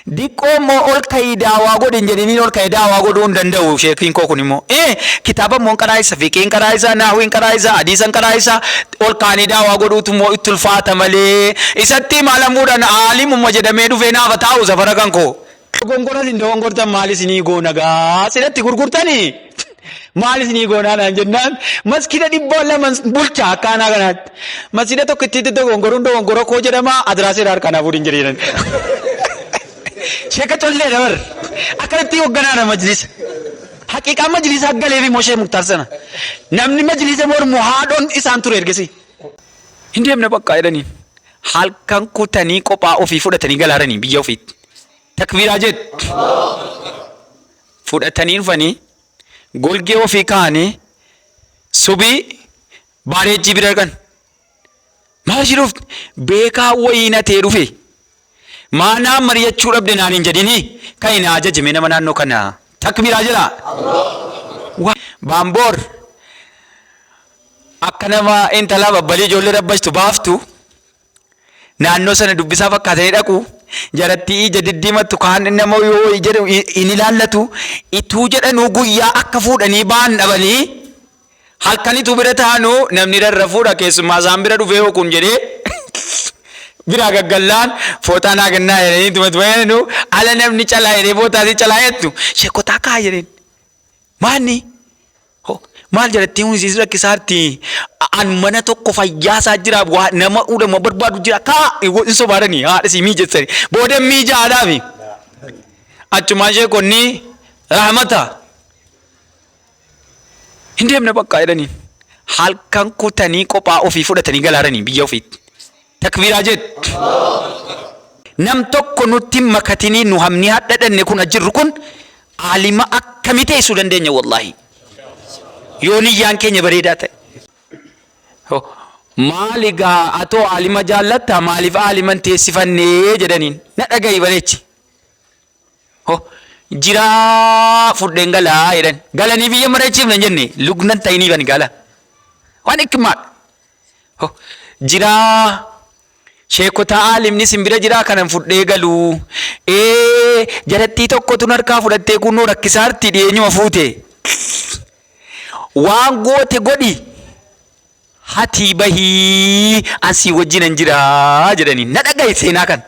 Diqqoo immoo ol ka'ii daawaa godhi hin jedhiniin ol ka'ee daawaa godhuu hin danda'u sheekiin koo kun immoo. Ee kitaaba immoo hin qaraa'isa, fiqii hin qaraa'isa, naahwii hin qaraa'isa, hadiisa hin qaraa'isa. Ol ka'anii daawaa godhuutu immoo itti ulfaata malee. Isatti maalamuudhaan aalimuma jedhamee dhufee naafa taa'u safara kan koo. Dogongora isin dogongortan maal isinii goona gaa sinatti gurgurtanii maal isinii goonaa naan jennaan maskida 200 bulcha akka aanaa kanaatti masjida tokko itti dogongoruun dogongora koo jedhama adiraasee harkaa naa fuudhin jedhee jedhan. Sheeka collee dabar akkanatti hogganaadha majlisa. Haqiiqaa majlisa galeef immoo Sheek Muktaar sana. Namni majlisa mormu haadhoon isaan ture ergasii. Hin deemne bakka jedhaniin. Halkan kutanii kophaa ofii fudhatanii galaaranii biyya ofiitti. Takbiiraa jedhu. Fudhatanii dhufanii golgee ofii kaa'anii subii baareejjii bira dhaqan. Maal ishii dhufte? Beekaa wayii natee dhufe. Maanaa mari'achuu dhabde naan hin jedhinii kan hin ajajime nama naannoo kana. Takbiiraa jedha. Baamboor akka nama intala babbalii ijoollee rabbashtu baaftu naannoo sana dubbisaa fakkaatanii dhaqu jarattii ija diddiimattu kaan nama yoo jedhu hin ilaallatu ituu jedhanuu guyyaa akka fuudhanii ba'an dhabanii halkan ituu bira taanuu namni rarrafuudha keessumaa isaan bira dhufee hoo kun jedhee biraa gaggallaan fooxaa naa kennaa jedhanii ittuma ittuma jedhanu ala namni calaa jedhee fooxaa si calaa jettu sheekotaa kaa jedheen Maanni? Ho, maal jalattii kun isiis rakkisaarti. An mana tokko fayyaasaa jira waa nama ulama barbaadu jira kaa hin sobaadani haadha sii miijessani. Booda miijaadhaafi. Achumaan sheekonni rahmata. Hin deemne bakka jedhaniin. Halkan kutanii kophaa ofii fudhatanii galaaranii biyya ofiitti. Takbiiraa jedhu. Nam tokko nutti hin makatinii nu hamni hadha dhanne kun ajirru kun aalima akkami teessuu dandeenya wallaahi. Yoo niyyaan keenya bareedaa ta'e. Ho, Maali gaa atoo aalima jaallatta maaliif aalima hin teessifannee jedhaniin na dhaga'i bareechi. Ho, jiraa fudheen galaa jedhan. Galanii biyya mari'achiifna hin jenne lugnan ta'inii bani gala. Waan hikmaadha. Ho, jiraa sheekotaa aalimni isin bira jiraa kanan fudhee galuu. Ee jarattii tokkotu narkaa fudhattee kunnoo rakkisaarti dhiyeenyuma fuute. Waan goote godhi hatii bahii an sii wajjinan jiraa jedhanii na dhagahi seenaa kana.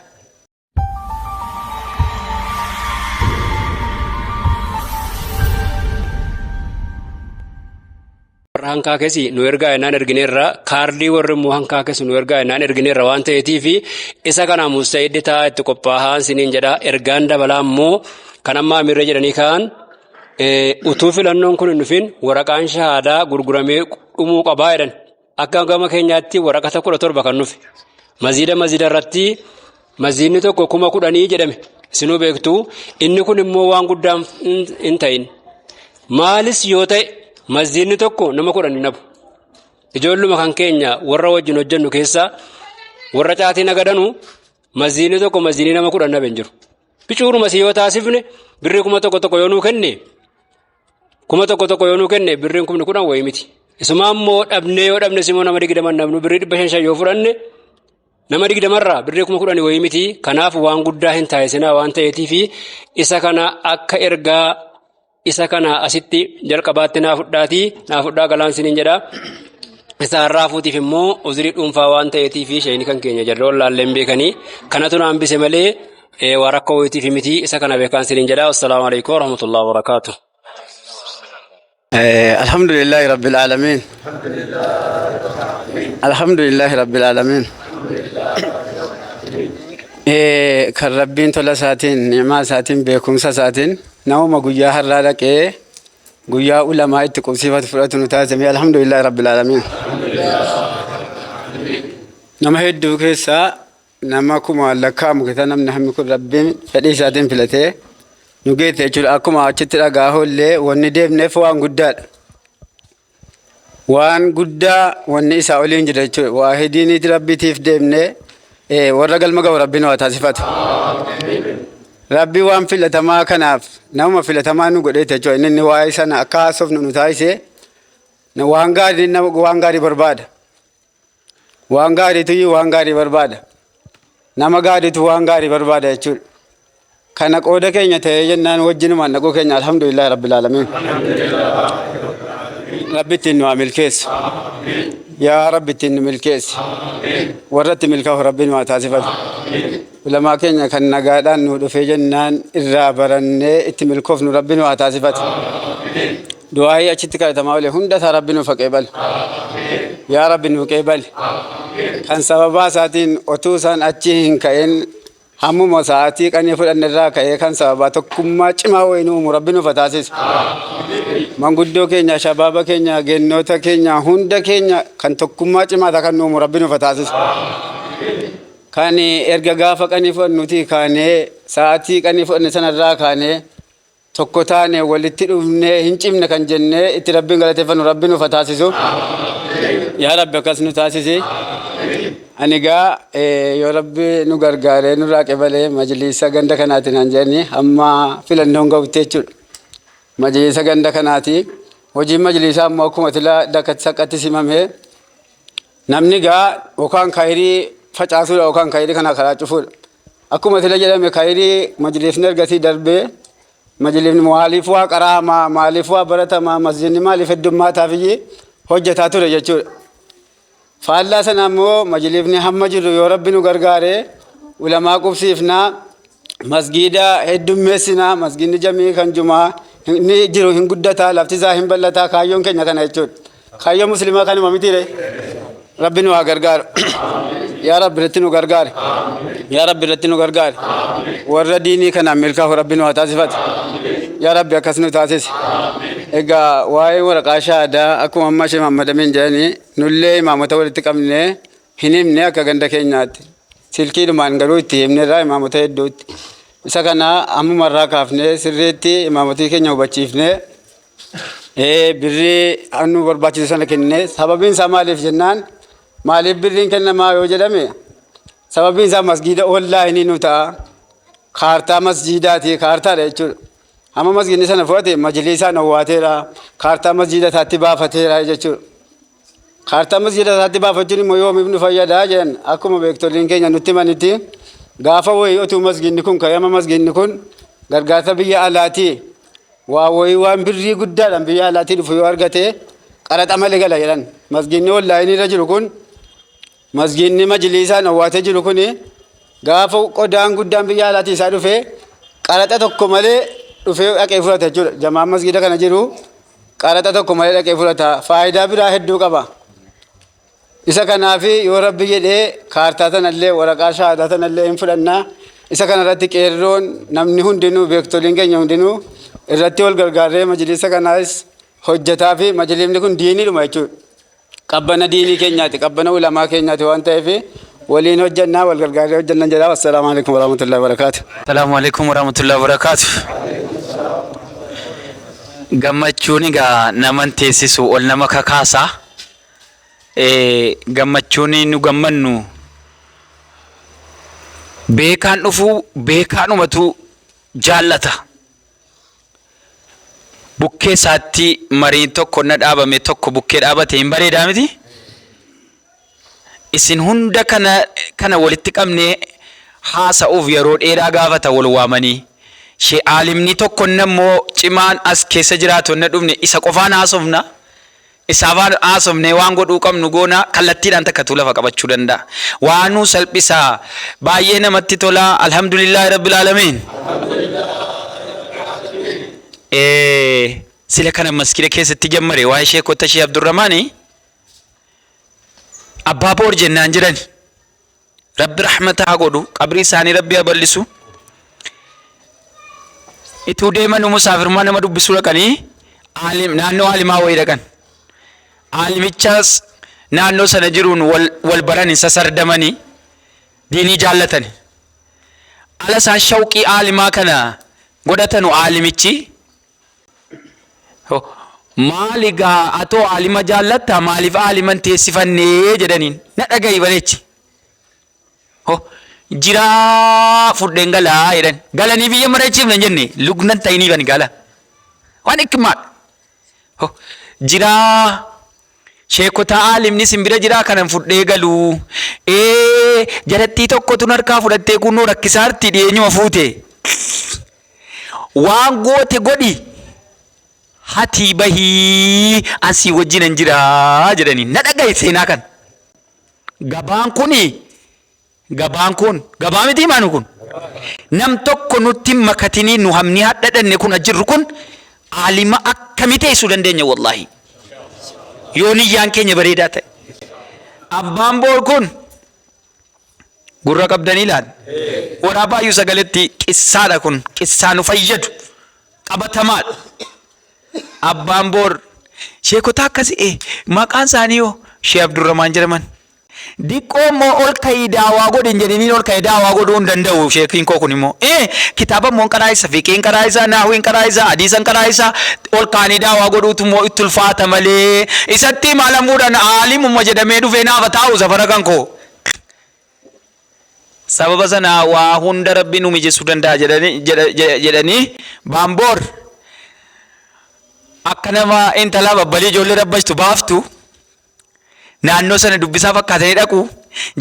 Warra hankaakesi nu ergaa jennaan ergineerra kaardii warri immoo hankaakesi nu ergaa jennaan ergineerra waan ta'eetiif isa kana musta'iddi ta'a itti qophaa'aa siniin jedha ergaan dabalaa immoo kan amma amirra jedhanii ka'an utuu filannoon kun hin dhufin waraqaan shahaadaa gurguramee dhumuu qabaa jedhan. Akka gama keenyaatti waraqata 17 kan dhufe. Maziida maziida irratti maziidni tokko 10,000 jedhame. Isinuu beektu inni kun immoo waan guddaa hin ta'in. Maalis yoo ta'e maziidni tokko nama 10 hin dhabu. Ijoolluma kan keenya warra wajjin hojjennu keessaa warra caatii nagadanu maziidni tokko maziidni nama 10 dhabe hin jiru. Bicuuruma si yoo taasifne birrii 1000 tokko yoo nuu kenne 1000 tokko yoo nuu kenne birriin 10,000 wayii miti. Isumaa immoo dhabnee yoo dhabnes immoo nama 20 dhabnu birrii 500 yoo fudhanne nama 20rraa birrii 10,000 wayii miti. Kanaaf waan guddaa hin taasisinaa waan ta'eetiif isa kana akka ergaa isa kana asitti jalqabaatti naa fudhaatii naa fudhaa galaan siniin jedha. Isa har'aa fuutiif immoo uzurii dhuunfaa waan ta'eetiif sheeyni kan keenya jarri wallaalleen beekanii kanatu na hambise malee waa rakkoo wayiitiif miti isa kana beekaan siniin jedha. Assalaamu alaikum warahmatullahi wabarakaatuh. Alhamdulillahi Rabbil Aalamiin. Alhamdulillahi Rabbil Aalamiin. Kan Rabbiin tola isaatiin, ni'maa isaatiin, beekumsa isaatiin namuma guyyaa har'aa dhaqee guyyaa ulamaa itti qubsiifatu fudhatu nu taasise. Alhamdulillahi Rabbil Aalamiin. Nama hedduu keessaa nama kumaan lakkaa'amu keessaa namni hammi kun Rabbiin fedhii isaatiin filatee nu geesse jechuudha. Akkuma achitti dhagaa hoollee wanni deemneef waan guddaadha. Waan guddaa wanni isaa oliin jira jechuudha. Waahidiiniiti Rabbiitiif deemnee warra galma ga'u Rabbiin waa taasifatu. Rabbi waan filatamaa kanaaf namuma filatamaa nu godheeti jechuudha. Inni inni waa'ee sana akka haasofnu nu taasise waan gaarii waan gaarii barbaada. Waan gaariitu waan gaarii barbaada. Nama gaariitu waan gaarii barbaada jechuudha. Kana qooda keenya ta'ee jennaan wajjinumaan dhaquu keenya alhamdulillahi rabbil aalamiin. Rabbi ittiin nu haa milkeessu. Yaa Rabbi ittiin nu milkeessi. Warra itti milkaa'u Rabbi nu haa taasifatu. Ulamaa keenya kan nagaadhaan nu dhufee jennaan irraa barannee itti milkoofnu Rabbi nu haa taasifatu. Du'aayii achitti kadhatamaa oole hunda isaa Rabbi nuuf haa qeebalu. Yaa Rabbi nu qeebali. Kan sababaa isaatiin otuu isaan achi hin ka'in hammuma sa'aatii qanii fudhanne irraa ka'ee kan sababaa tokkummaa cimaa wayii nu uumu Rabbi nuuf haa taasisu. Manguddoo keenya, shabaaba keenya, gennoota keenya, hunda keenya kan tokkummaa cimaa isaa kan nu uumu Rabbi nuuf haa taasisu. Kan erga gaafa qanii fudhannuutii kaanee sa'aatii qanii fudhanne sanarraa kaanee tokko taane walitti dhufnee hin cimne kan jennee itti Rabbiin galateeffannu Rabbi nuuf haa taasisu. Yaa Rabbi akkas nu taasisi. Ani egaa yoo Rabbi nu gargaaree nurraa qebalee majliisa ganda kanaatiin han jedhani hamma filannoon gahutti jechuudha. Majliisa ganda kanaati. Hojiin majliisaa immoo akkuma tila dakatti saqqatti simamee Namni egaa yookaan kayrii facaasuudha yookaan kayrii kana karaa cufuudha. Akkuma sila jedhame kayrii majliisni ergasii darbee majliisni maaliif waa qaraamaa maaliif waa baratamaa masjidni maaliif heddummaataaf iyyee hojjetaa ture jechuudha. Faallaa sana immoo majliisni hamma jirru yoo rabbi nu gargaare ulamaa qubsiifnaa masgiida heddummeessinaa masgiidni jamii kan jumaa inni jiru hin guddataa lafti isaa hin bal'ataa kaayyoon keenya kana jechuudha. Kaayyoo muslimaa kanuma mitiire rabbi nu haa gargaaru. Yaa rabbi irratti nu gargaari. Yaa rabbi irratti nu gargaari. Warra diinii kanaan milkaa'u rabbi nu haa taasifatu. Yaa rabbi akkas nu taasisi. Egaa waa'ee waraqaa shahaadaa akkuma amma ishee Muhammad Amin jedhanii nullee imaamota walitti qabnee hin himne akka ganda keenyaatti. Silkiidhumaan garuu itti himnerraa imaamota hedduutti. Isa kana ammumarraa kaafnee sirriitti imaamotii keenya hubachiifnee birrii nu barbaachisu sana kennee sababiin isaa maaliif jennaan maaliif birriin kennamaa yoo jedhame sababiin isaa masgiida oonlaayinii nu ta'a. Kaartaa masjiidaati kaartaadha jechuudha. Amma masgiidni sana fudhate majliisaan owwaateera kaartaa masjiida isaatti baafateera jechuudha. Kaartaa masjiida isaatti baafachuun immoo yoomiif nu fayyada jedhan akkuma beektoliin keenya nutti himanitti gaafa wayii otuu masgiidni kun ka'ee amma masgiidni kun gargaarsa biyya alaatii waa wayii waan birrii guddaadhaan biyya alaatii dhufu yoo argate qaraxa malee gala jedhan masgiidni onlaayinii irra jiru kun masgiidni majliisaan owwaatee jiru kun gaafa qodaan guddaan biyya alaatii isaa dhufe qaraxa tokko malee dhufee dhaqee fudhata jechuudha jamaan masgiida kana jiru Qaraxa tokko malee dhaqee fudhata. Faayidaa biraa hedduu qaba. Isa kanaaf yoo Rabbi jedhee kaartaa tanallee waraqaa shahaadaa tanallee hin fudhanna. Isa kanarratti qeerroon namni hundinuu beektoliin keenya hundinuu irratti wal gargaarree majlisa kanaas hojjetaa fi majlisni kun diiniidhuma jechuudha. Qabbana diinii keenyaati, qabbana ulamaa keenyaati waan ta'eef waliin hojjannaa wal gargaarree hojjannan jedha. Wassalaamu alaikum warahmatullahi wabarakaatu. Salaamu alaikum warahmatullahi wabarakaatu. Gammachuun egaa naman teessisu ol nama kakaasa. Gammachuun nu gammannu beekaan dhufuu beekaanumatu jaallata. Bukkee isaatti mariin tokko na dhaabame tokko bukkee dhaabate hin bareedaa miti? Isin hunda kana kana walitti qabnee haasa'uuf yeroo dheeraa gaafata wal waamanii. Shee aalimni tokko immoo cimaan as keessa jiraatu na dhufne isa qofaan haasofna. Isaaf haasofnee waan godhuu qabnu goona kallattiidhaan takkatu lafa qabachuu danda'a. Waa nuu salphisaa baay'ee namatti tola alhamdulillaahi rabbil aalamiin. Sila kana maskida keessatti jammare waa'ee sheekota Shee Abdurrahmaani abbaa boor jennaan jiran. Rabbi rahmata haa godhu qabrii isaanii rabbi haa bal'isu. Ituu deeman musaafirummaa nama dubbisuu dhaqanii aalim naannoo aalimaa wayii dhaqan. Aalimichas naannoo sana jiruun wal wal barani sasardamanii diinii jaallatani. Ala isaan shawqii aalimaa kana godhatanu aalimichi Maali gaa atoo aalima jaallatta maaliif aalima hin teessifannee jedhaniin na dhaga'i bareechi. Ho jiraa fudheen galaa jedhan galanii biyya mareechiifna hin jenne lugnan ta'inii bani gala. Waan hikmaadha. Ho jiraa sheekota aalimni isin bira jiraa kanan fudhee galuu. Ee jarattii tokkotu narkaa fudhattee kunnoo rakkisaarti dhiyeenyuma fuute. Waan goote godhi hatii bahii asii wajjinan jira jedhanii na dhagaye seenaa kan. Gabaan kuni gabaan kun gabaa miti maanu kun. Nam tokko nutti makatinii nu hamni hadhadhanne kun ajirru kun aalima akkamii teessuu dandeenya wallaahi. Yoo niyyaan keenya bareedaa ta'e. Abbaan boor kun gurra qabdanii ilaal. Waraabaayyuu sagaletti qissaadha kun qissaa nu fayyadu qabatamaadha. Abbaan boor sheekota akkasii maqaan isaanii hoo Shee Abdurrahmaan jedhaman. Diqqoo immoo ol ka'ii daawaa godhi hin jedhiniin ol ka'ee daawaa godhuu hin danda'u sheekiin koo kun immoo. Kitaaba immoo hin qaraa'isa, fiqiin qaraa'isa, naahuun qaraa'isa, hadiisan qaraa'isa ol ka'anii daawaa godhuutu immoo itti ulfaata malee. Isatti maalamuudhaan aalimuma jedhamee dhufee naafa taa'u safara kan koo. Sababa sana waa hunda Rabbi nu mijessuu danda'a jedhanii baamboor akka nama intala babbalii ijoollee rabbashtu baaftu naannoo sana dubbisaa fakkaatanii dhaqu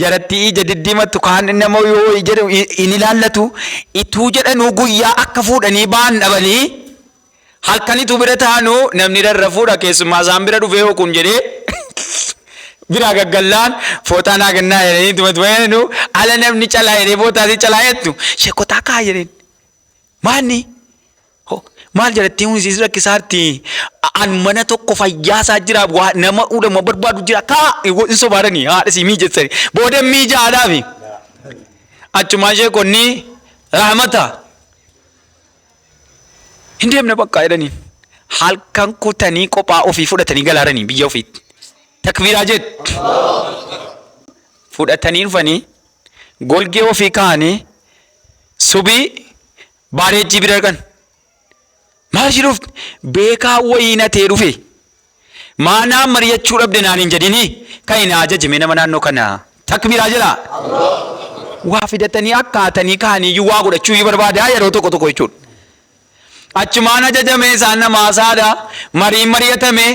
jaratti ija diddiimattu kaan nama yoo jedhu hin ilaallatu ituu jedhanuu guyyaa akka fuudhanii ba'an dhabanii halkanitu bira taanuu namni rarrafuudha keessumaa isaan bira dhufee hoo kun jedhee biraa gaggallaan fooxaa naa kennaa jedhanii tuma tuma jedhanu ala namni calaa jedhee fooxaa si calaa jettu sheekotaa kaa jedheen maanni maal jedhattii hun isiis rakkisaarti an mana tokko fayyaasaa jira waa nama ulama barbaadu jira kaa hin sobaadanii haadha sii miijessani booda miijaadhaafi achumaan sheekonni rahmata hin deemne bakka jedhanii halkan kutanii kophaa ofii fudhatanii galaaranii biyya ofiitti takbiiraa jettu fudhatanii dhufanii golgee ofii kaa'anii subii baareejjii bira dhaqan. Maal ishee dhufte? Beekaa wayii natee dhufe. Maanaa mari'achuu dhabde naan hin jedhini kan hin ajajame nama naannoo kana. Takbiiraa jedha. Waa fidatanii akkaatanii kaaniyyuu waa godhachuu iyyuu barbaada yeroo tokko tokko jechuudha. Achumaan ajajame isaan nama haasaadha. Mariin mari'atame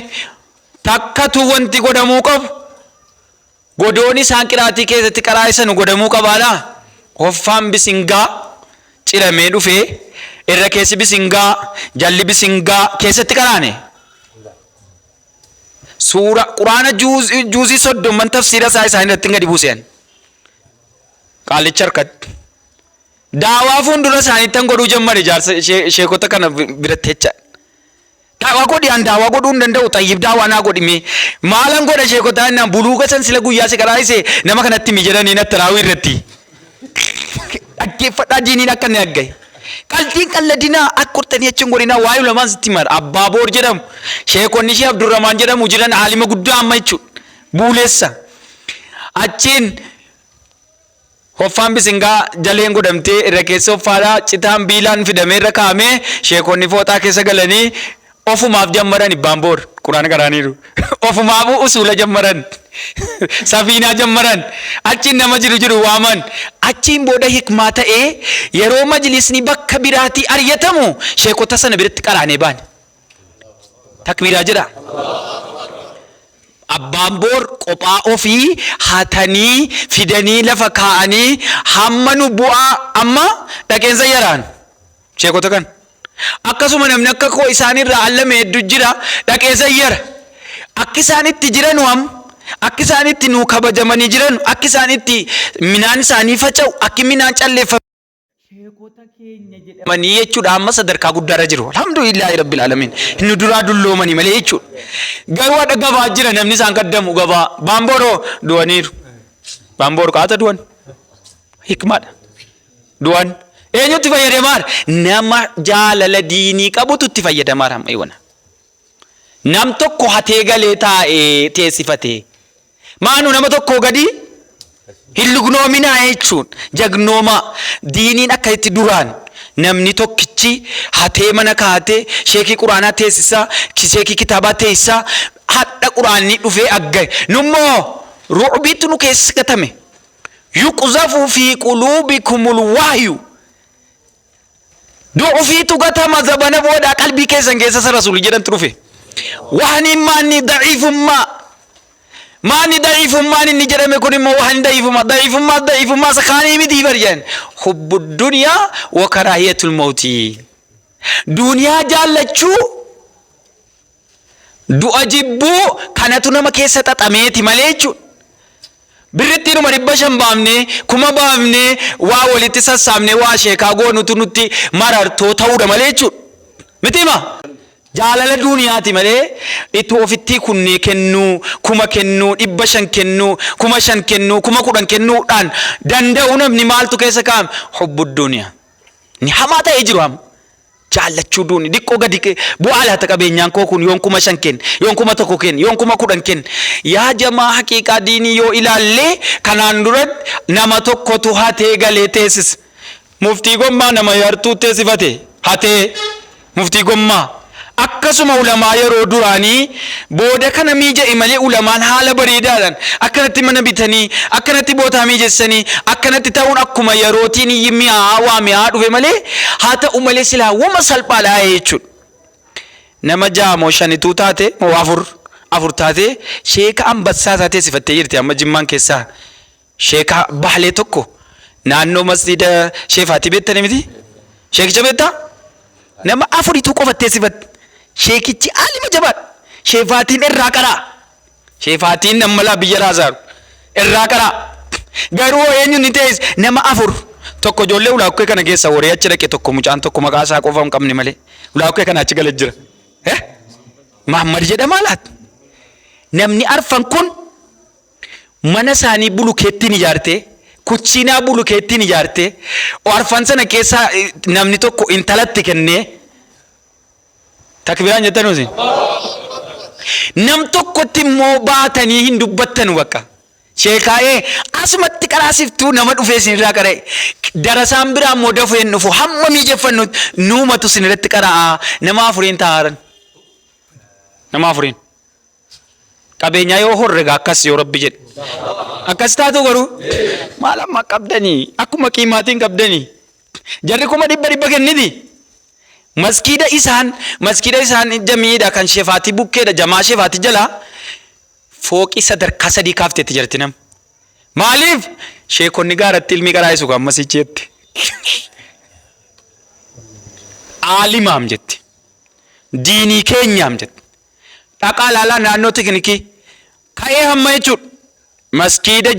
takkatu wanti godhamuu qabu. Godoon isaan qiraatii keessatti qaraa'isanu godhamuu qabaadha. Hoffaan bisingaa ciramee dhufee irra keessi bisingaa jalli bisingaa keessatti qaraane. Suura quraana juuzii 30 tafsiira isaa isaan irratti gadi buusean. Qaallicha harkatti. Daawaa fuuldura isaaniitti han godhuu jammare jaarsa sheekota kana biratti jecha. Daawaa godhi an daawaa godhuu hin danda'u xayyib daawaa naa godhi mee maalan godha sheekotaa innaan buluuga san sila guyyaa si qaraayise nama kanatti mi jedhanii natti raawwii irratti. Dhaggeeffadhaa diiniin akka inni aggaye. Qaldiin qalladinaa akka hortanii achi hin godhinaa waa'ee ulamaan sitti mara. Abbaa Boor jedhamu sheekonni ishee Abdurramaan jedhamu jiran aalima guddaa amma jechuudha. Buuleessa. Achiin Hoffaan bisingaa jaleen godhamtee irra keessa hoffaadha. Citaan biilaan fidamee irra kaa'amee sheekonni fooxaa keessa galanii ofumaaf jammaran ibbaan boor quraana qaraaniiru. Ofumaaf usuula jammaran. Safiinaa jammaran. Achiin nama jiru jiru waaman. Achiin booda hikmaa ta'ee yeroo majlisni bakka biraatii aryatamu sheekota sana biratti qaraanee baane. Takbiiraa jedha. Abbaan boor qophaa ofii hatanii fidanii lafa kaa'anii hamma nu bu'aa amma dhaqeensa yaraan sheekota kan. Akkasuma namni akka koo isaanirraa allame hedduu jira dhaqeensa yara. Akki isaan itti jiranu am akki isaan itti nuu kabajamanii jiranu akki isaan itti minaan isaanii faca'u akki minaan calleeffamu. Sheekota keenya jedhamanii jechuudha amma sadarkaa guddaarra jiru. Alhamdulillaahi rabbil aalamiin. Nu duraa dulloomanii malee jechuudha. Garuu hadha gabaa jira namni isaan kaddamu gabaa. Baambooroo du'aniiru. Baamboor qaata du'an. Hikmaadha. Du'an. Eenyutti fayyadamaara? Nama jaalala diinii qabutu itti fayyadamaara amma iwana. Nam tokko hatee galee taa'ee teessifate. Maanu nama tokkoo gadi hin lugnoominaa jechuun jagnoomaa diiniin akka itti duraan namni tokkichi hatee mana kaatee sheekii quraanaa teessisaa sheekii kitaabaa teessisaa hadha quraanni dhufee aggaye nummoo ru'biitu nu keessa gatame yuqzafu fi quluubikumul wahyu Du'ufiitu gatama zabana boodaa qalbii keessan keessa isa rasuuli jedhantu dhufe. Wahniin maanni da'iifummaa. Maanni da'iifummaan inni jedhame kun immoo wahni da'iifummaa. Da'iifummaa da'iifummaa isa kaanii miti bar jedhan. Hubbu duniyaa wa karaahiyatul mawtii. Duuniyaa jaallachuu, du'a jibbuu kanatu nama keessa xaxameeti malee jechuudha. Birrittiinuma 500 baafnee, 1000 baafnee, waa walitti sassaabnee waa sheekaa goonutu nutti marartoo ta'uudha malee jechuudha. Mitiima? Jaalala duuniyaati malee itti ofittii kunnee kennuu, 1000 kennuu, 500 kennuu, 5000 kennuu, 10,000 kennuudhaan danda'u namni maaltu keessa kaa'ame? Hubbu duuniyaa. Ni hamaa ta'ee jiru amma. Jaallachuu duuni diqqoo gadi bu'aa laata qabeenyaan koo kun yoon 5000 kenne, yoon 1000 kenne, yoon 10,000 kenne. Yaa jamaa haqiiqaa diinii yoo ilaallee kanaan duratti nama tokkotu hatee galee teessisa. Muftii Gommaa nama yartuu teessifate hatee Muftii Gommaa. Akkasuma ulamaa yeroo duraanii booda kana miija'e malee ulamaan haala bareedaadhaan akkanatti mana bitanii, akkanatti bootaa miijessanii, akkanatti ta'uun akkuma yerootiin mi'aa waa mi'aa dhufe malee haa ta'u malee silaa wama salphaadha jechuudha. Nama 6 moo 5tu taate moo 4 taate sheeka ambassaa isaa teessifattee jirti amma Jimmaan keessaa. Sheeka Bahlee tokko naannoo masjiida Sheefaatii beektanii miti? Sheekicha beektaa? Nama afuritu qofa teessifatte. Sheekichi aalima jabaadha. Sheefaatiin irraa qaraa. Sheefaatiin nama laa biyya raasaaru. Irraa qaraa. Garuu eenyu ni teessise? Nama 4. Tokko ijoollee ulaakkee kana keessa horii achi dhaqe tokko mucaan tokko maqaa isaa qofa hin qabne malee. Ulaakkee kana achi galee jira. Mahammad jedhamaa laata? Namni arfan kun mana isaanii bulukeettiin ijaartee, kuchiinaa bulukeettiin ijaartee, arfan sana keessaa namni tokko intalatti kennee, takbiraan jettanu isin? Nam tokkotti immoo baatanii hin dubbattanu bakka. Sheekaa'ee asumatti qaraasiftuu nama dhufee isinirraa qara'e. Darasaan biraa immoo dafee hin dhufu hamma miijeffannutti nuumatu isinirratti qara'aa nama afuriin taa'aaran. Nama afuriin. Qabeenyaa yoo horre gaa akkas yoo Rabbi jedhe. Akkas taatu garuu maal amma qabdanii akkuma qiimaatiin qabdanii. Jarri 100,000 kenniti. Maskiida isaan maskiida isaan jamiidha kan shefaatii bukkeedha jamaa shefaatii jalaa fooqii sadarkaa 3 kaafteetti jirti nam. Maaliif sheekonni gaaratti ilmii qaraa'isu kan masicheetti. Aalimaam jetti. Diinii keenyaam jetti. Dhaqaa ilaalaa naannoo teknikii. Ka'ee hamma jechuudha. Maskiida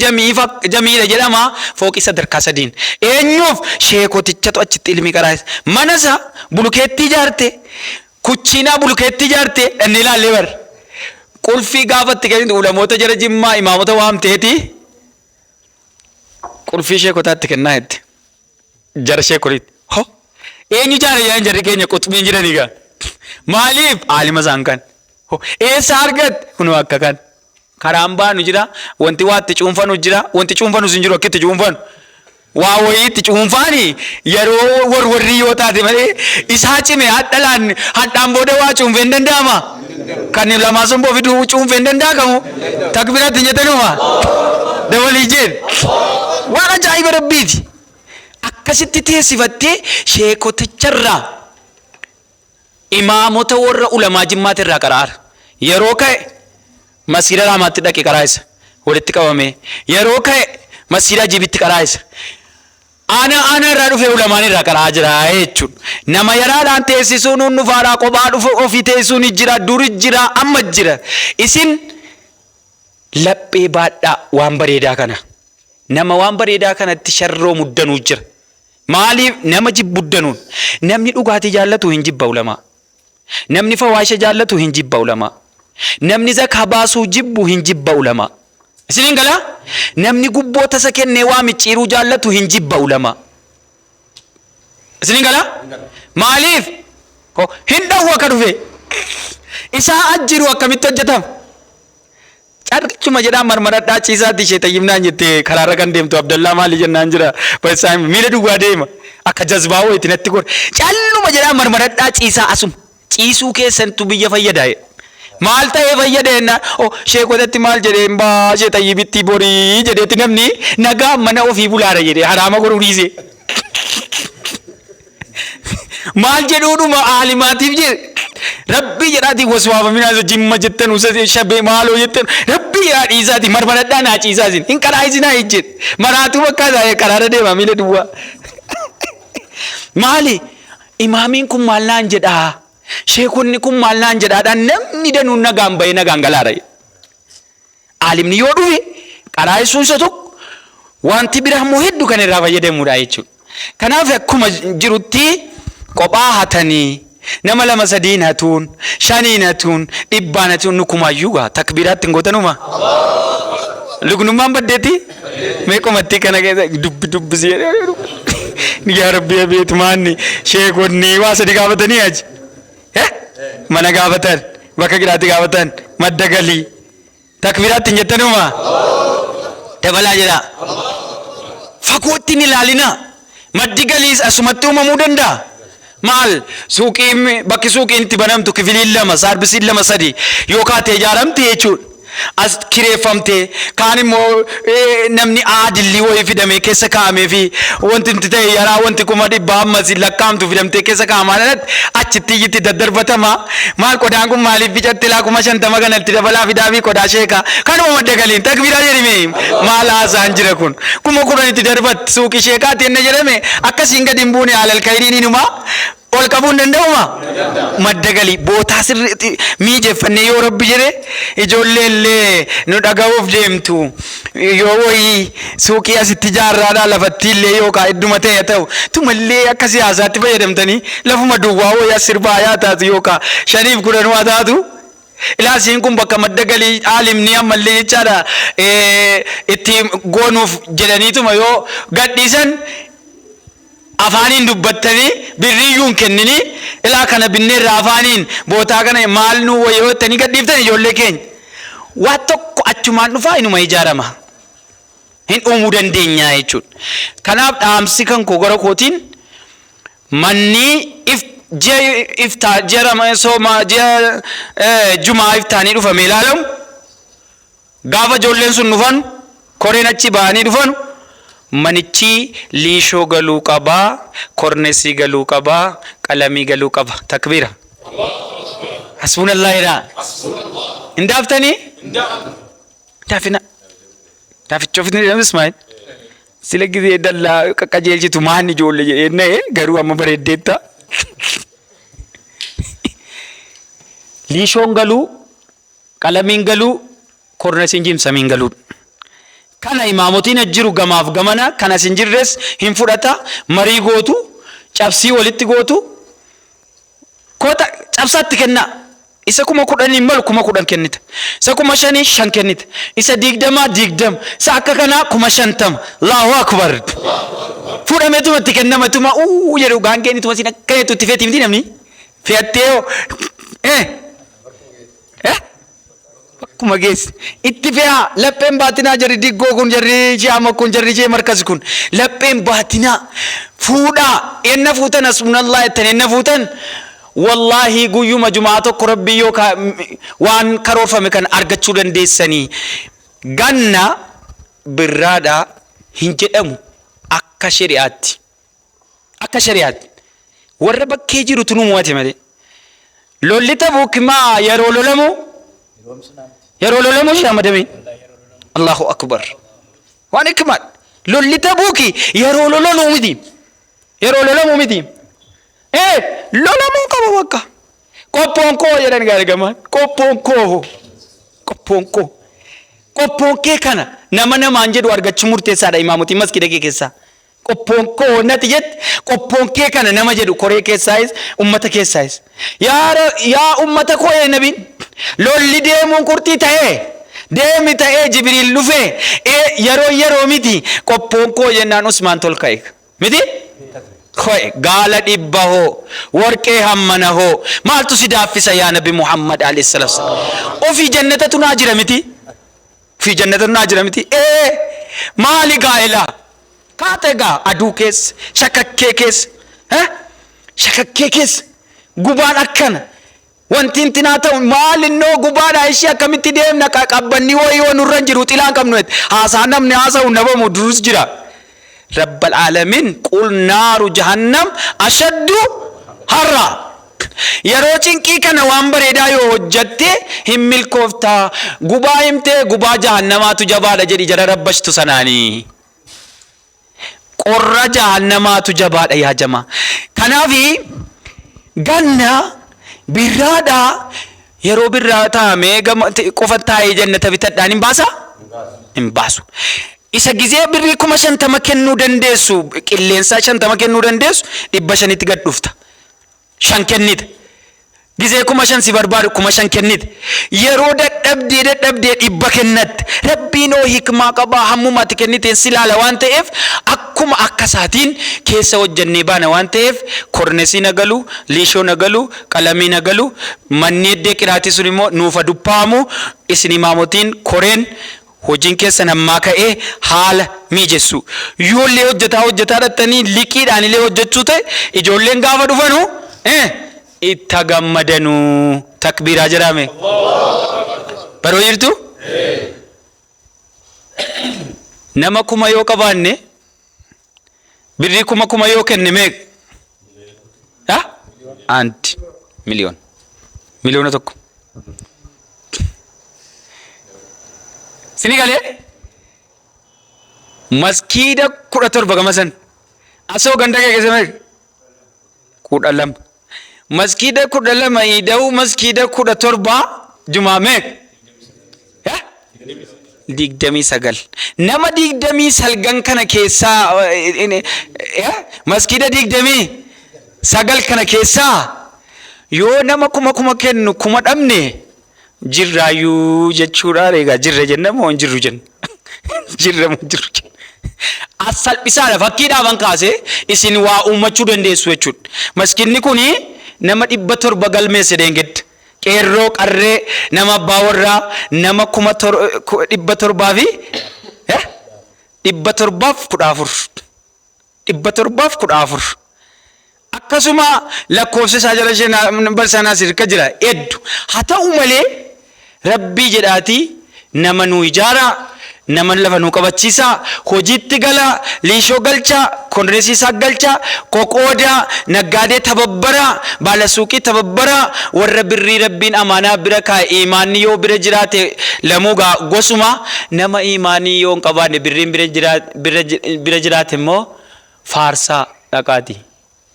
jamiidha jedhama fooqii sadarkaa sadiin. Eenyuuf sheekotichatu achitti ilmii qaraa'isa. Mana isaa bulukeettii ijaarte, kuchiinaa bulukeettii ijaarte dhannee ilaallee bar. Qulfii gaafa itti kennitu ulamoota jara Jimmaa imaamota waamteeti qulfii sheekotaatti kennaa jette. Jara sheekoliitti. Ho! Eenyu jaara jedhan jarri keenya quxmiin jiranii gaa. Maaliif? Aalima isaan kan. Ho! Eessa argatte? Kunoo akka kan. Karaan baanu jira, wanti waa itti cuunfanu jira, wanti cuunfanus hin jiru akka itti cuunfanu. Waa wayii itti cuunfaani yeroo warwarrii yoo taate malee isaa cime hadhalaan hadhaan booda waa cuunfee hin danda'ama. Kan lamaa somboo fiduu cuunfee hin danda'akamu. Takbiraatti hin jettanuma. Dabalii jeen. Waan ajaa'iba Rabbiiti. Akkasitti teessifattee sheekoticharraa imaamota warra ulamaa Jimmaati irraa qara'aara. Yeroo ka'e masgiida Raamaatti dhaqe qaraa'isa. Walitti qabamee. Yeroo ka'e masgiida Ajiibitti qaraa'isa. Aanaa aanaa irraa dhufee ulamaan irraa qara'aa jira jechuudha. Nama yaraadhaan teessisuun hun dhufaaraa kophaa dhufu ofii teessisuun jira duri jira amma jira. Isin laphee baadhaa waan bareedaa kana. Nama waan bareedaa kanatti sharroo muddanuu jira. Maaliif nama jibbuddanuun? Namni dhugaatii jaallatu hin jibba ulamaa. Namni fawaasha jaallatu hin jibba ulamaa. Namni zakaa baasuu jibbu hin jibba ulamaa. Isiniin galaa? Namni gubboo tasa kennee waa micciiruu jaallatu hin jibba ulamaa. Isiniin galaa? Maaliif? Hin dhawwu akka dhufe. Isaa ajjiru akkamitti hojjetama? Carchuma jedhaa marmaradhaa ciisaatti ishee tayyibnaan jette karaarra kan deemtu Abdallaa maali jennaan jira. Barsiisaan miila duwwaa deema. Akka jazbaa wayiiti natti gora. Calluma jedhaa marmaradhaa ciisaa asuma. Ciisuu keessantu biyya fayyada. Maal ta'ee fayyada jennaan oh sheekotatti maal jedhee hin baa ishee tayyibitti borii jedheetti namni nagaa mana ofii bulaara jedhee haraama godhuu dhiisee. Maal jedhuudhuma aalimaatiif jedhe. Rabbii jedhaatii waswaafaminaa isa jimma jettan usa shabee maaloo jettan rabbii jedhaa dhiisaatii marmaradhaa naa ciisaa isin hin qaraa isinaa jedhe. Maraatuu bakkaa isaa karaarra deemaa miila duwwaa. Maali? Imaamiin kun maal naan jedhaa? Sheekonni kun maal naan jedhaadhaan namni danuun nagaan bahee nagaan galaara. Aalimni yoo dhufe qaraa'isuun isa tokko, wanti biraa immoo hedduu kan irraa fayyadamudha jechuudha. Kanaaf akkuma jirutti kophaa hatanii nama lama sadiin hatuun, shaniin hatuun, dhibbaan hatuun nu kumaayyuu gaa takbiiraatti hin gootanuma. Lugnummaan baddeetti meequmatti kana keessa dubbi dubbisee yaa Rabbi abeetu maanni sheekonni waa sadi gaafatanii aji. Mana gaafatan, bakka giraatti gaafatan, madda galii. Takbiiraatti hin jettanuma? Dabalaa jedhaa. Fagootti hin ilaalinaa. Maddi galiis asumatti uumamuu danda'a. Maal suuqiin bakki suuqiin itti banamtu kifiliin lama saarbisiin lama sadi yoo kaatee ijaaramte jechuudha. As kireeffamtee kaan immoo namni aadillii wayii fidamee keessa kaa'amee fi wanti itti ta'e yaraa wanti 100,000 ammas lakkaa'amtu fidamtee keessa kaa'amaa dhalatti achitti iyyitti daddarbatama. Maal qodaan kun maaliif bicatti laa 50,000 kana itti dabalaa fidaa fi qodaa sheekaa kanuma madda galiin takbiiraa jedhime maal haasaan jira kun 10,000 itti darbatti suuqii sheekaatti enna jedhame akkasiin gadi hin buune haalal kayriin inumaa ol qabuu hin danda'uma madda galii bootaa sirriitti miijeffannee yoo rabbi jedhe ijoollee illee nu dhaga'uuf deemtu yoo wayii suuqii asitti ijaarraadhaa lafatti illee yookaan idduma ta'e haa ta'u tumallee akka siyaasaatti fayyadamtanii lafuma duwwaa wayii as sirbaa yaa taatu yookaan shaniif kudhan waa taatu. Ilaa isiin kun bakka madda galii aalimni ammallee jechaadha itti goonuuf jedhaniituma yoo gadhiisan afaaniin dubbattanii birriiyyuu hin kenninii ilaa kana binneerra afaaniin bootaa kana maal nuu wayya yoo jettanii gadhiiftan ijoollee keenya waa tokko achumaan dhufaa inuma ijaarama hin uumuu dandeenya jechuudha. Kanaaf dhaamsi kan koo gara kootiin manni if ji'a iftaa ji'a rama sooma ji'a jumaa iftaanii dhufamee ilaalamu. Gaafa ijoolleen sun dhufan, koreen achi ba'anii dhufanu, manichi liishoo galuu qaba, kornesii galuu qaba, qalamii galuu qaba. Takbiira. Hasbuunallah jedhaa. Hin daaftanii? Daafina. Daaficha ofitti jedhamu Ismaa'il. Sila gizee dallaa qaqqajeelchitu maan ijoollee jedhee na'e garuu amma bareeddeetta. Liishoon galuu Qalamiin galuu, kornasiin jimsamiin galuudha. Kana imaamotiin as jiru gamaaf gamana, kan as hin jirres hin fudhata, marii gootu, cabsii walitti gootu, koota cabsaatti kennaa. Isa 10,000n malu 10,000 kennita. Isa 5,000 shan kennita. Isa 20 20. Isa akka kanaa 50,000. Allahu akbar. Fuudhameetuma itti kennamatuma uu jedhu gaangeen ituma siin akka jettu itti feeti miti namni. Fe'attee hoo eh Eh? Bakkuma geesse. Itti fe'aa lapheen baatinaa jarri diggoo kun jarri shi'ama kun jarri ishee markas kun lapheen baatinaa fuudhaa enna fuutan hasbunallah jettan enna fuutan wallaahi guyyuma jumaa tokko rabbii yoo waan karoorfame kan argachuu dandeessanii ganna birraadha hin jedhamu akka shari'aatti. Akka shari'aatti. Warra bakkee jirutu nu mo'ate malee. Lolli Tabuuk maa yeroo lolamu yeroo lolamu ishee amadamee. Allahu akbar. Waan hikmaadha. Lolli Tabuuki yeroo lolamu miti. Yeroo lolamu miti. Ee lolamuu qaba bakka. Qophoon koo jedhan gaarigamaan. Qophoon koo. Qophoon koo. Qophoon kee kana nama namaan jedhu argachuu murteessaadha imaamotiin masgiida kee keessaa. Qophoon koo nati jette qophoon kee kana nama jedhu koree keessaayis ummata keessaayis. Yaa yaa ummata koo jedhe nabiin lolli deemuun qurxii ta'ee deemi ta'ee Jibriil dhufee ee yeroo yeroo miti qophoon koo jennaan Usmaan tol ka'e. Miti? Ka'e gaala 100 hoo warqee hammana hoo maaltu si daaffisa yaa nabi Muhammad alayhi salaatu wassalaam. Ofii jannatatu naa jira miti? Ofii jannatatu naa jira miti? Ee maali gaa'elaa? Kaate gaa aduu keessa, shakakkee keessa, eh? Shakakkee keessa gubaan akkana. Wanti intinaa ta'u maalinnoo gubaadha ishii akkamitti deemna qabbanni wayii yoo nurra hin jiru xilaa hin qabnu jette. Haasaa namni haasa'u nabamu durus jira. Rabbal aalamiin qul naaru jahannam ashaddu harra. Yeroo cinqii kana waan bareedaa yoo hojjatte hin milkoofta. Gubaa himtee gubaa jahannamaatu jabaadha jedhi jara rabbashtu sanaanii. Qorra jahannamaatu jabaadha yaa jamaa. Kanaafi ganna birraadha yeroo birraa taa'amee gama qofa taa'ee jannata bitadhaan hin baasaa? Hin baasu. Isa gizee birrii 50,000 kennuu dandeessu qilleensaa 50 kennuu dandeessu 500tti gad dhufta. 5 kennita. Gizee 5,000 si barbaadu 5,000 kennite. Yeroo dadhabdee dadhabdee 100 kennatte. Rabbiin hoo hikmaa qabaa hammuma ati kenniteen si laala waan ta'eef akkuma akka isaatiin keessa hojjannee baana waan ta'eef kornesii na galu, liishoo na galu, qalamii na galu, manni eddee qiraatii sun immoo nuuf ha duppaamu isin imaamotiin koreen hojiin keessan ammaa ka'ee haala miijessu. Yoollee hojjataa hojjataa dhattanii liqiidhaan illee hojjachuu ta'e ijoolleen gaafa dhufanu eh, itta gammadanu. Takbiiraa jedhaa mee. Baroo jirtu? Nama 1,000 yoo qabaanne birrii 1,000 yoo kenne meeqa? Ha? Anti miliyoona. 1,000,000. Sini galee? Maskiida 17 gama san. Asoo ganda kee keessa meeqa? 12. Maskiida 12 ida'uu maskiida 17 jumaa meeqa? Eh? 29. Nama 29 kana keessaa eh? Maskiida 29 kana keessaa yoo nama 1,000 kennu 1,000 dhabne jirraayyuu jechuudha egaa jirra jenna moo hin jirru jenna? Jirra moo hin jirru jenna? As salphisaadha fakkiidhaafan kaase isin waa uummachuu dandeessu jechuudha. Maskiinni kun nama 700 galmeesse deengedda. Qeerroo qarree nama abbaa warraa nama 700 fi 714. 714. Akkasuma lakkoofsa isaa jala ishee barsiisaa Naasir harka jira heddu. Haa ta'u malee Rabbii jedhaatii nama nuu ijaaraa, nama lafa nuu qabachiisaa, hojiitti galaa, liishoo galchaa, kondireesii isaa galchaa, qoqoodaa, naggaadee tababbaraa, baala suuqii tababbaraa, warra birrii Rabbiin amaanaa bira kaa'e iimaanni yoo bira jiraate lamuu gaa gosuma nama iimaanii yoo hin qabaanne birriin bira jira bira jiraate immoo faarsaa dhaqaati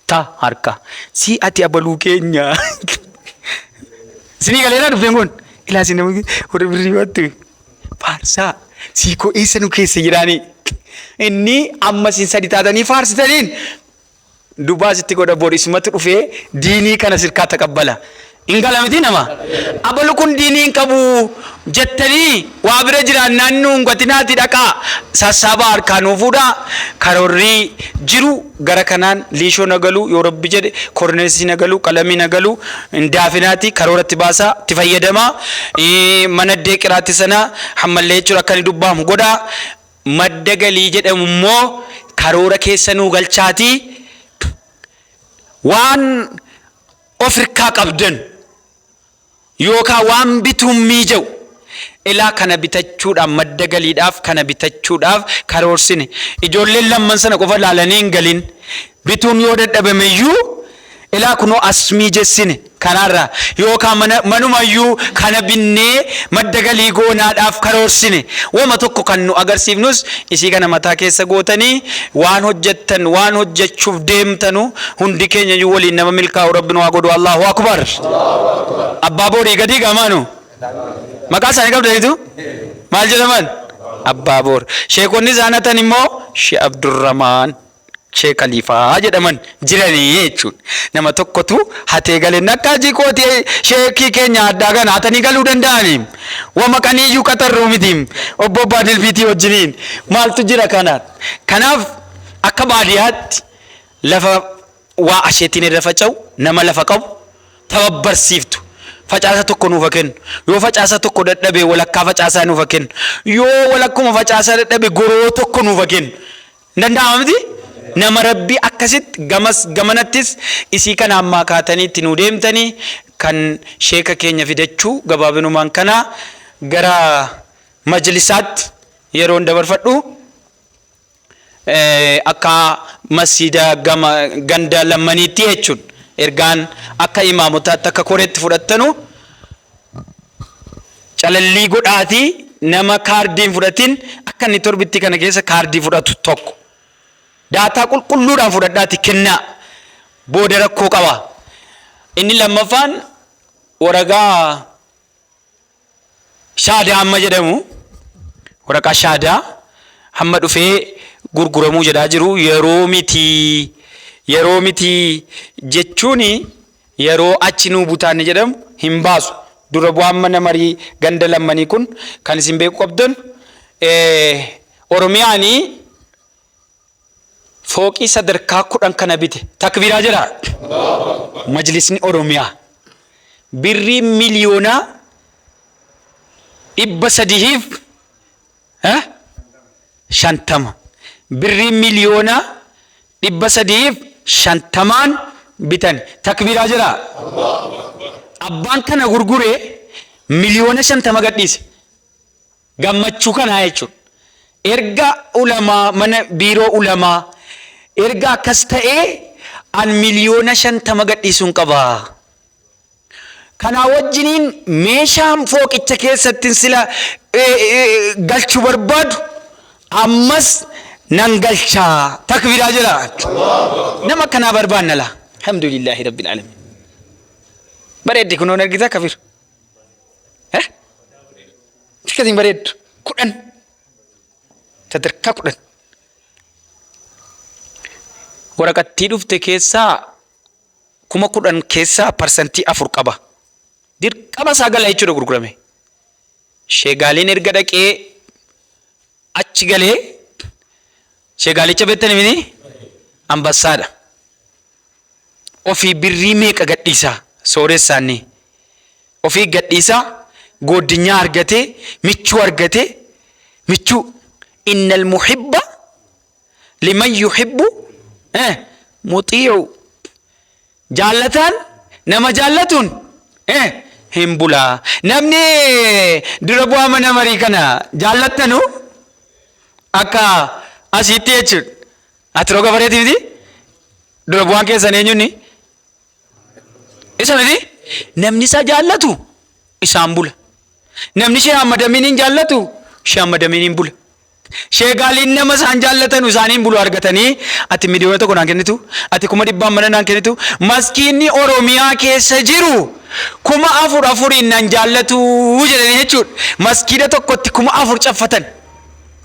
ta harka si ati abaluu keenya isinii galeeraa dubbiin kun ilaa isin nama warra birrii baattu faarsaa sii koo eessa nu keessa jiraanii inni amma isin sadi taatanii faarsitaniin Dubaa sitti godha bor isumatu dhufee diinii kana sirkaa taqabbala. Hin gala miti nama. Abalu kun diinii hin qabu jettanii waa bira jiraannaan nu hin gatinaati dhaqaa sassaabaa harkaa nuu fuudhaa karoorrii jiru gara kanaan liishoo na galu yoo rabbi jedhe korneesii na galu qalamii na galu hin daafinaati karooratti baasaa itti fayyadamaa mana deeqiraatti sana hammallee jechuudha akka inni dubbaamu godhaa Madda galii jedhamu immoo karoora keessa nuu galchaatii waan of hirkaa qabdan yookaan waan bituun miija'u ilaa kana bitachuudhaaf madda galiidhaaf kana bitachuudhaaf karoorsine ijoolleen lamman sana qofa ilaalanii hin galin bituun yoo dadhabame iyyuu Ilaa kunoo as miijessine karaarraa yookaan mana manumayyuu kana binnee madda galii goonaadhaaf karoorsine wama tokko kan nu agarsiifnus isii kana mataa keessa gootanii waan hojjettan waan hojjechuuf deemtanu hundi keenya iyyuu waliin nama milkaa'u rabbi nu haa godhu Allahu akbar abbaa boorii gadii gamaanu maqaa isaanii qabdaniitu maal jedhaman abbaa boor sheekonni isaan hatan immoo shee abdurramaan Sheek Khaliifaa jedhaman jiranii jechuudha. Nama tokkotu hatee gale nakkaa jikooti sheekii keenya addaa kana hatanii galuu danda'anii. Wama qaniiyyuu qaxarruu miti obbo Abbaa Dilbiitii wajjiniin maaltu jira kana. Kanaaf akka baadiyaatti lafa waa asheetiin irra faca'u nama lafa qabu tababbarsiiftu. Facaasa tokko nuuf haa kennu. Yoo facaasa tokko dadhabe walakkaa facaasaa nuuf haa kennu. Yoo walakkuma facaasaa dadhabe goroo tokko nuuf haa kennu. Hin danda'ama miti? Nama Rabbii akkasitti gamas gamanattis isii kana ammaa kaatanii itti nuu deemtanii kan sheeka keenya fidachuu gabaabinumaan kana gara majlisaatti yeroon dabarfadhu akka masjiida gama ganda lammaniitti jechuun ergaan akka imaamotaatti akka koreetti fudhattanu calallii godhaatii nama kaardii hin fudhatin akka inni torbittii kana keessa kaardii fudhatu tokko. Daataa qulqulluudhaan fudhadhaati kennaa. Booda rakkoo qaba. Inni lammaffaan waraqaa shaadaa amma jedhamu, waraqaa shaadaa hamma dhufee gurguramuu jedhaa jiru. Yeroo miti, yeroo miti jechuun yeroo achi nuu butaanni jedhamu hin baasu. Dura bu'aan mana marii ganda lammanii kun kan isin beekuu qabdan, Oromiyaanii fooqii sadarkaa 10 kana bite. Takbiiraa jedha. Majlisni Oromiyaa birrii 350,000,000, birrii 350,000,000n bitan. Takbiiraa jedha. Abbaan kana gurgure 50,000,000 gadhiise. Gammachuu kanaa jechuudha. Erga ulamaa mana biiroo ulamaa erga akkas ta'ee, an 50,000,000 gadhiisuun qaba. Kanaa wajjiniin meeshaan fooqicha keessatti sila galchuu barbaadu ammas nan galchaa. Takbiiraa jira. Nama akkanaa barbaanna laa. Alhamdulillahi rabbil alamin. Bareeddi kunoon argita kafir. Akkasiin bareeddu 10, sadarkaa 10. Waraqattii dhufte keessaa 10,000 keessaa 4% qaba. Dirqama isaa gala jechuudha gurgurame. Sheegaaliin erga dhaqee achi galee, sheegaalicha beektani miti, ambassaadha. Ofii birrii meeqa gadhiisaa sooressaanni ofii gadhiisaa, gooddinyaa argatee, michuu argatee, michuu innal muhibba liman yuhibbu muxii'u, jaallataan nama jaallatuun hin bulaa. Namni dura bu'aa mana marii kana jaallattanu akka asiitti jechuudha. Ati roga bareeti miti? Dura bu'aan keessan eenyuuni? Isa miti? Namni isa jaallatu isaan bula. Namni ishee Ahmad Amiiniin jaallatu ishee Ahmad Amiiniin bula. Sheegaaliin nama isaan jaallatanu isaaniin bulu argatanii, ati 1,000,000 naan kennitu, ati 100,000 mana naan kennitu, maskiinni Oromiyaa keessa jiru 4,000 afuriin naan jaallatu jedhanii jechuudha. Maskiina tokkotti 4,000 caffatan.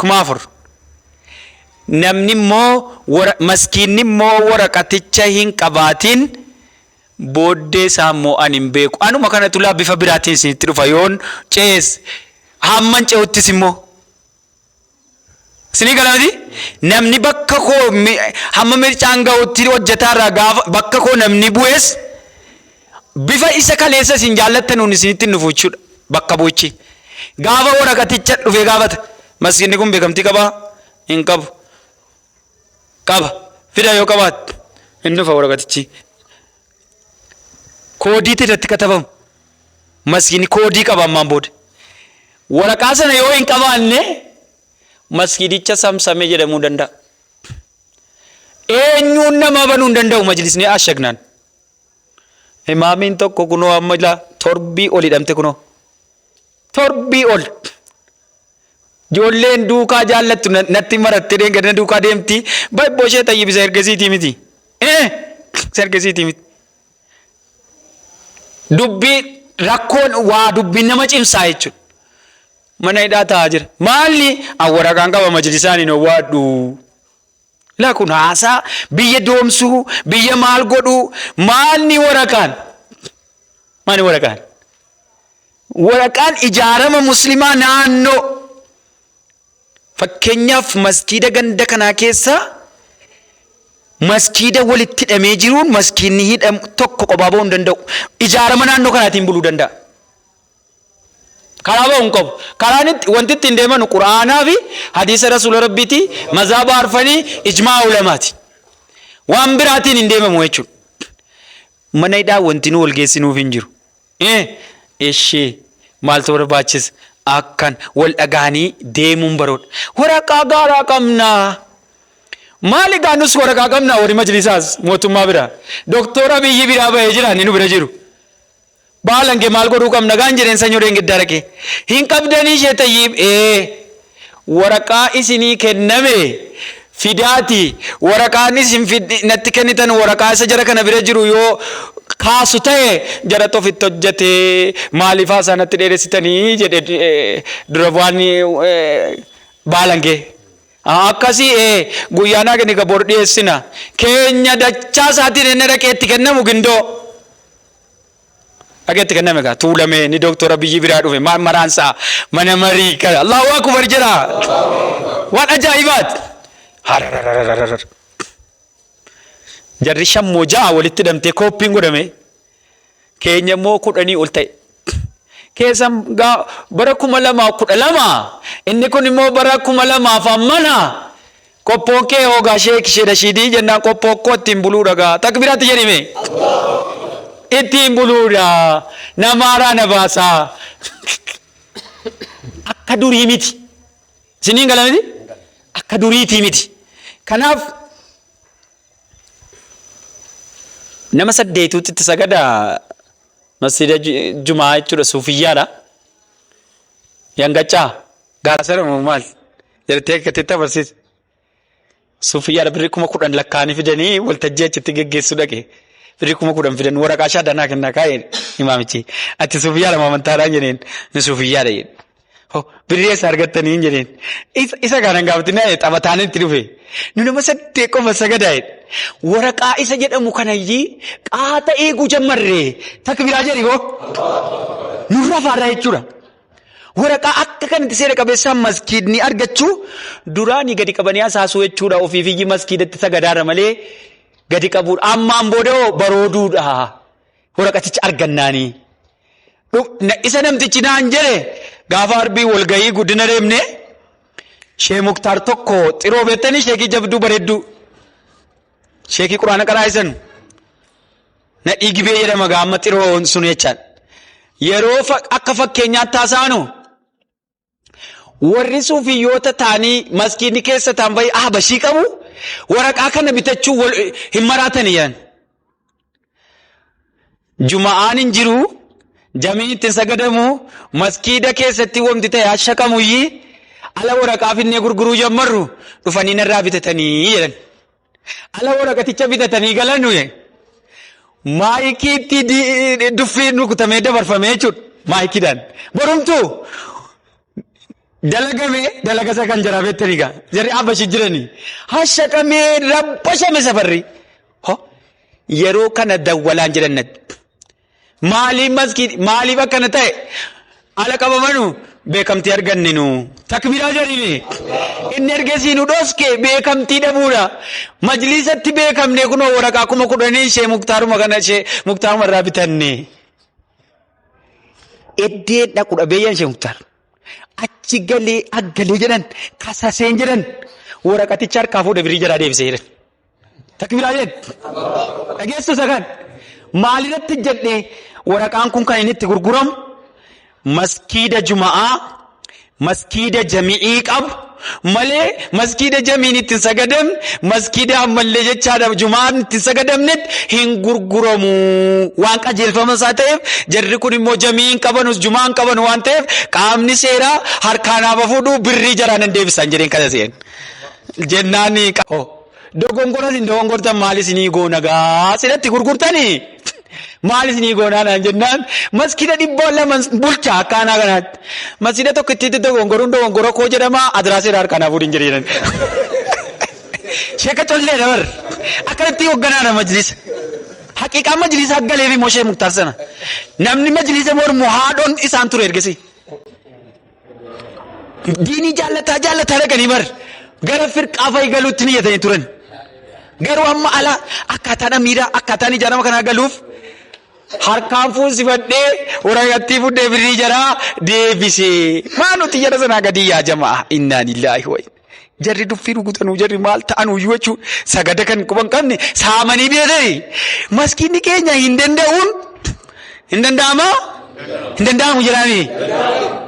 4,000. Namni immoo maskiinni immoo waraqaticha hin qabaatiin booddee isaa immoo ani hin beeku. Anuma kanatu laa bifa biraatiin isinitti dhufa yoon ce'es, hamman ce'uttis immoo. Isinii gala miti? Namni bakka koo hamma mircaan ga'utti hojjetaarraa gaafa bakka koo namni bu'es bifa isa kaleessa isin jaallattanuun isinitti hin dhufu jechuudha. Bakka bu'ichi. Gaafa waraqaticha dhufee gaafata. Maskiinni kun beekamtii qabaa? Hin qabu. Qaba. Fida yoo qabaattu. Hin dhufa waraqatichi. Koodiitu irratti katabamu. Maskiinni koodii qaba ammaan booda. Waraqaa sana yoo hin qabaanne maskiidicha samsamee jedhamuu danda'a. Eenyuun nama banuu hin danda'u majlisni ashagnaan. Imaamiin tokko kunoo amma ilaa torbii ol hidhamte kunoo. Torbii ol. Ijoolleen duukaa jaallattu natti marattee deengada duukaa deemti. Babboo ishee tayyib isa ergasiitii miti. Isa ergasiitii miti. Dubbii rakkoon waa dubbiin nama cimsaa jechuudha. Mana hidhaa taa'aa jira. Maalli an waraqaan qaba majlisaan hin owwaadhu. Laa kun haasaa biyya doomsuu, biyya maal godhuu, maalni waraqaan? Maali waraqaan? Waraqaan ijaarama muslimaa naannoo. Fakkeenyaaf maskiida ganda kanaa keessa maskiida walitti hidhamee jiruun maskiinni hidhamu tokko kophaa ba'uu hin danda'u. Ijaarama naannoo kanaatiin buluu danda'a. Karaa ba'uu hin qabu. Karaan itti wanti ittiin deemanu Qur'aanaa fi hadiisa Rasuula Rabbiiti, mazhaaba arfanii, ijmaa ulamaati. Waan biraatiin hin deemamu jechuudha. Mana hidhaa wanti nu wal geessinuuf hin jiru. Ishee maaltu barbaachisa? Akkan wal dhagahanii deemuun baroodha. Waraqaa gaaraa qabnaa. Maali gaa nus waraqaa qabnaa, warri majlisaas mootummaa biraa. Doktor Abiyyi biraa bahee jira, inni nu bira jiru. Baalange maal godhuu qabna gaan jedheen sanyoo deengiddaa dhaqee. Hin qabdanii ishee Tayyiib, ee waraqaa isinii kenname Fidaati waraqaanis hin natti kennitan waraqaa isa jara kana bira jiru yoo kaasu ta'e jaratti ofitti hojjete maaliif haasaa natti dheeressitanii jedhe dura bu'aan baalangee. Akkasii guyyaa naa kenni bor dhiyeessina. Keenya dachaa isaatiin inni dhaqee itti kennamu gindoo. Dhaqee itti kenname gaa tuulame ni doktora biyyi biraa dhufe maal maraansaa mana marii kana Allahu akbar jedha. Waan ajaa'ibaati. Harararararar. Jarri shammoo ja'a walitti hidhamtee kooppiin godhame keenya immoo 10 ol ta'e. Keessan gaa bara 2012 inni kun immoo bara 2000 ammana qophoon kee hoogaa sheek ishee rashiidii jennaan qophoo koo ittiin buluudha gaa takbiraatti jedhime. Ittiin buluudha namaaraa na baasaa. Akka durii miti. Isiniin gala miti? Akka duriitii miti. Kanaaf nama saddeetuutti itti sagada masjida Jumaa jechuudha suufiyyaadha. Yangaccaa gaara sana moo maal jedhattee akka itti agarsiisa. Suufiyyaadha birrii 10,000 lakkaa'anii fidanii waltajjii achitti geggeessuu dhaqe. Birrii 10,000 fidan waraqaa shaadanaa kennaa kaa'e imaamichi. Ati suufiyyaadha moo amantaadhaan jedheen ni suufiyyaadha jedhe. Ho birrii eessa argattanii hin jedheen. Isa kanan gaafatinaa jedhe taphataan itti dhufe. Nu nama saddeet qofa sagadaa jedhe. Waraqaa isa jedhamu kanayyii qaata eeguu jammarre takbiiraa jedhi hoo. Nurra faarraa jechuudha. Waraqaa akka kanatti seera qabeessaan maskiidni argachuu duraanii gadi qabanii hasaasuu jechuudha. Ofiif iyyi maskiidatti sagadaara malee gadi qabuudha. Ammaan booda hoo barooduudha. Waraqaticha argannaanii. Isa namtichi naan jedhe gaafa arbii walgahii guddina deemne Shee Muktaar tokko xiroo beektanii sheekii jabduu bareedduu sheekii quraana qaraa'isan nadhii gibee jedhama gaama xiroon sun jechaan yeroo akka fakkeenyaatti haasa'anu warri suufiyyoota ta'anii maskiinni keessa ta'an baay'ee ahbashii qabu waraqaa kana bitachuu hin maraatani jedhan. Juma'aan hin jiru, jamiin ittiin sagadamu, maskiida keessatti wanti ta'e hashaqamuyyii ala waraqaa finnee gurguruu jammarru dhufanii narraa bitatanii jedhan. Ala waraqaticha bitatanii galanu maayikiitti duffiin rukutamee dabarfamee jechuudha. Maayikiidhaan. Borumtuu dalagame dalaga isa kan jaraa beektanii gaa jarri abbashi jiranii hashaqamee rabbashame safarri. Ho yeroo kana dawwalaan jedhan natti. Maaliif maskiid maaliif akkana ta'e ala qabamanu beekamtii arganne nu takbiiraa jedhime inni ergasii nu dhoske beekamtii dhabuudha majliisatti beekamne kunoo waraqaa 10,000 ishee muktaaruma kana ishee muktaaruma irraa bitanne eddee dhaqu dhabeeyyan ishee muktaar achi galee aggalee jedhan kasaseen jedhan waraqaticha harkaa fuudhe birii jalaa deebisee jedhan. Takbiiraa jedhe. Dhageessu isa kan. Maalirratti jedhee waraqaan kun kan inni itti gurguramu maskiida juma'aa maskiida jami'ii qabu malee maskiida jamiin itti hin sagadamne maskiida ammallee jechaadha juma'aan itti hin sagadamnetti hin gurguramu waan qajeelfama isaa ta'eef jarri kun immoo jamiin qabanus juma'aan qabanu waan ta'eef qaamni seeraa harkaan haa fuudhu birrii jaraan hin deebisan jedheen kana seen jennaan Dogongora isin dogongortan maal isinii goona gaa sinatti gurgurtanii maal isinii goonaa naan jennaan maskida 200 bulcha akka aanaa kanaatti masjida tokko itti dogongoruun dogongora koo jedhama adiraasee harkaa naa fuudhin jedhee jedhan. Sheeka collee dabar akkanatti hogganaadha majlisa. Haqiiqaan majlisa galee fi moshee muktaar sana namni majlisa mormu haadhoon isaan ture ergasii. Diinii jaallataa jaallataa dhaqanii bar gara firqaa fa'i galuutti niyyatanii turan. Garuu amma ala akkaataan amiiraa akkaataan ijaarama kanaa galuuf harkaan fuusifadhee waraqattii fudhee birrii jaraa deebisee. Maa nuti jara sanaa gadii yaa jamaa innaa lillaahi wa Jarri duffii rukutanuu jarri maal ta'anuyyuu jechuun sagada kan quban qabne saamanii beekani. Maskiinni keenya hin danda'uun hin danda'amaa? Hin danda'amu jedhaami.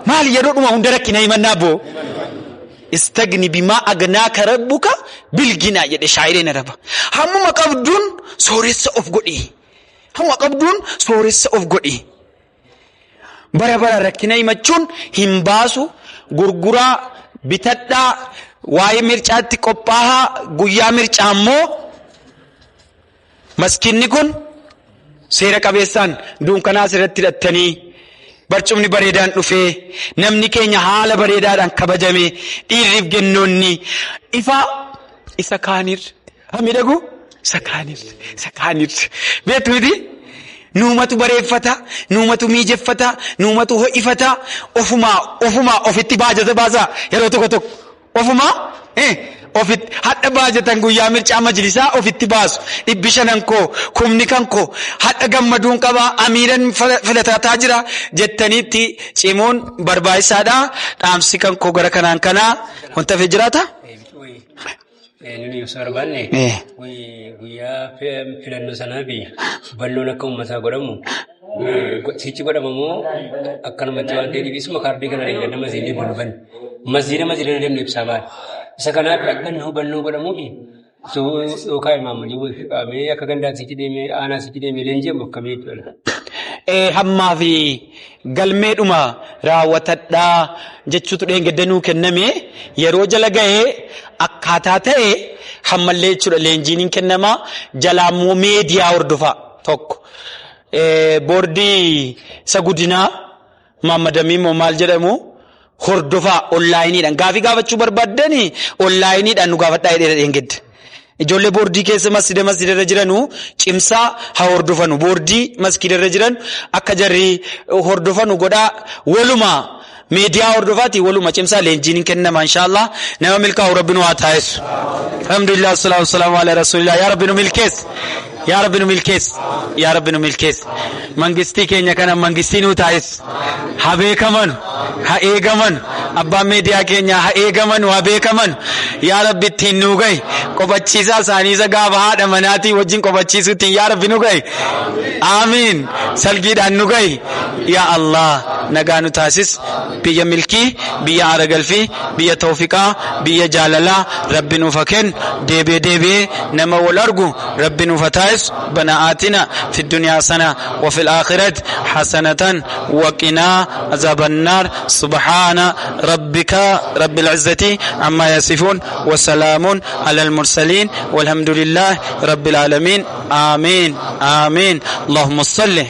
Maali yeroo dhuma hunda rakkina himannaa boo. Istagni bimaa agnaaka rabbuka bilginaa jedhe shaayireen araba. Hammuma qabduun sooressa of godhi. Hammuma qabduun sooressa of godhi. Bara bara rakkina himachuun hin baasu gurguraa bitadhaa Waa'ee mircaatti qophaahaa guyyaa mircaa immoo maskiinni kun seera qabeessaan dunkanaa asirratti hidhattanii barcumni bareedaan dhufee namni keenya haala bareedaadhaan kabajame dhiirriif gennoonni ifa isa kaanir haa miidhagu isa kaanir isa kaanir beektu miti nuumatu bareeffata nuumatu miijeffata nuumatu ho'ifata ofumaa ofumaa ofitti baajata baasa yeroo tokko tokko ofumaa ofitti hadha baajatan guyyaa mircaa majlisaa ofitti baasu dhibbi shanan koo kumni kan koo hadha gammaduun qaba amiiran filatataa jira jettaniitti cimuun barbaachisaadha. Dhaamsi kan koo gara kanaan kanaa wanta hafe jiraata? Nuni ibsa barbaanne guyyaa filannoo sanaa fi hubannoon akka uummataa godhamu sichi godhama moo akkanumatti waan ta'eef isuma kaardii kana eegganna masjiidni bulban masjiida masjiida deemne ibsaa baane. Isa kanaaf akka inni hubannoo godhamuufi yookaan imaammalii walitti qabamee akka gandaatti sichi deemee aanaa sichi deemee leenji'amu akkamii jechuudha. Hammaa fi galmeedhuma raawwatadhaa jechuutu dheengadda nuu kenname yeroo jala gahee akkaataa ta'e hammallee jechuudha leenjiin hin kennama jalaa immoo meediyaa hordofaa tokko boordii isa guddinaa Maammadamii immoo maal jedhamu hordofaa onlaayiniidhaan gaafii gaafachuu barbaaddani onlaayiniidhaan nu gaafadhaa jedheera dheengadda. Ijoollee boordii keessa masjida masjida irra jiranu cimsaa haa hordofanu. Boordii masjida irra jiran akka jarri hordofanu godhaa waluma miidiyaa hordofaati waluma cimsaa leenjiin hin kennama inshaallah nama milkaa'u rabbi nu haa taasisu. Alhamdulillah salatu wassalamu ala rasulillah yaa rabbi nu milkeessi. Yaa rabbi nu milkeessi. Yaa rabbi nu milkeessi. Mangistii keenya kana mangistii nuu taasisi. Haa beekamanu. Haa eegamanu. Abbaan miidiyaa keenya haa eegamanu haa beekamanu. Yaa rabbi ittiin nuu gahi. Qofachiisaa isaanii isa gaafa haadha manaatii wajjin qofachiisuutiin yaa rabbi nu gahi. Aamiin. Salgiidhaan nu gahi. Yaa Allah nagaa nu taasis. Biyya milkii, biyya aara galfii, biyya tawfiqaa, biyya jaalalaa rabbi nuuf haa kennu. Deebi'ee deebi'ee nama wal argu rabbi nuuf haa taasisu. Bana aatina fi duniyaa sana wa fil aakhirati hasanatan wa qinaa azaabannaar. Subhaana rabbika rabbil izzati ammaa yasifuun wa salaamun alal mursaliin walhamdulillahi rabbil aalamiin. Aamiin. Aamiin. Allahumma salli.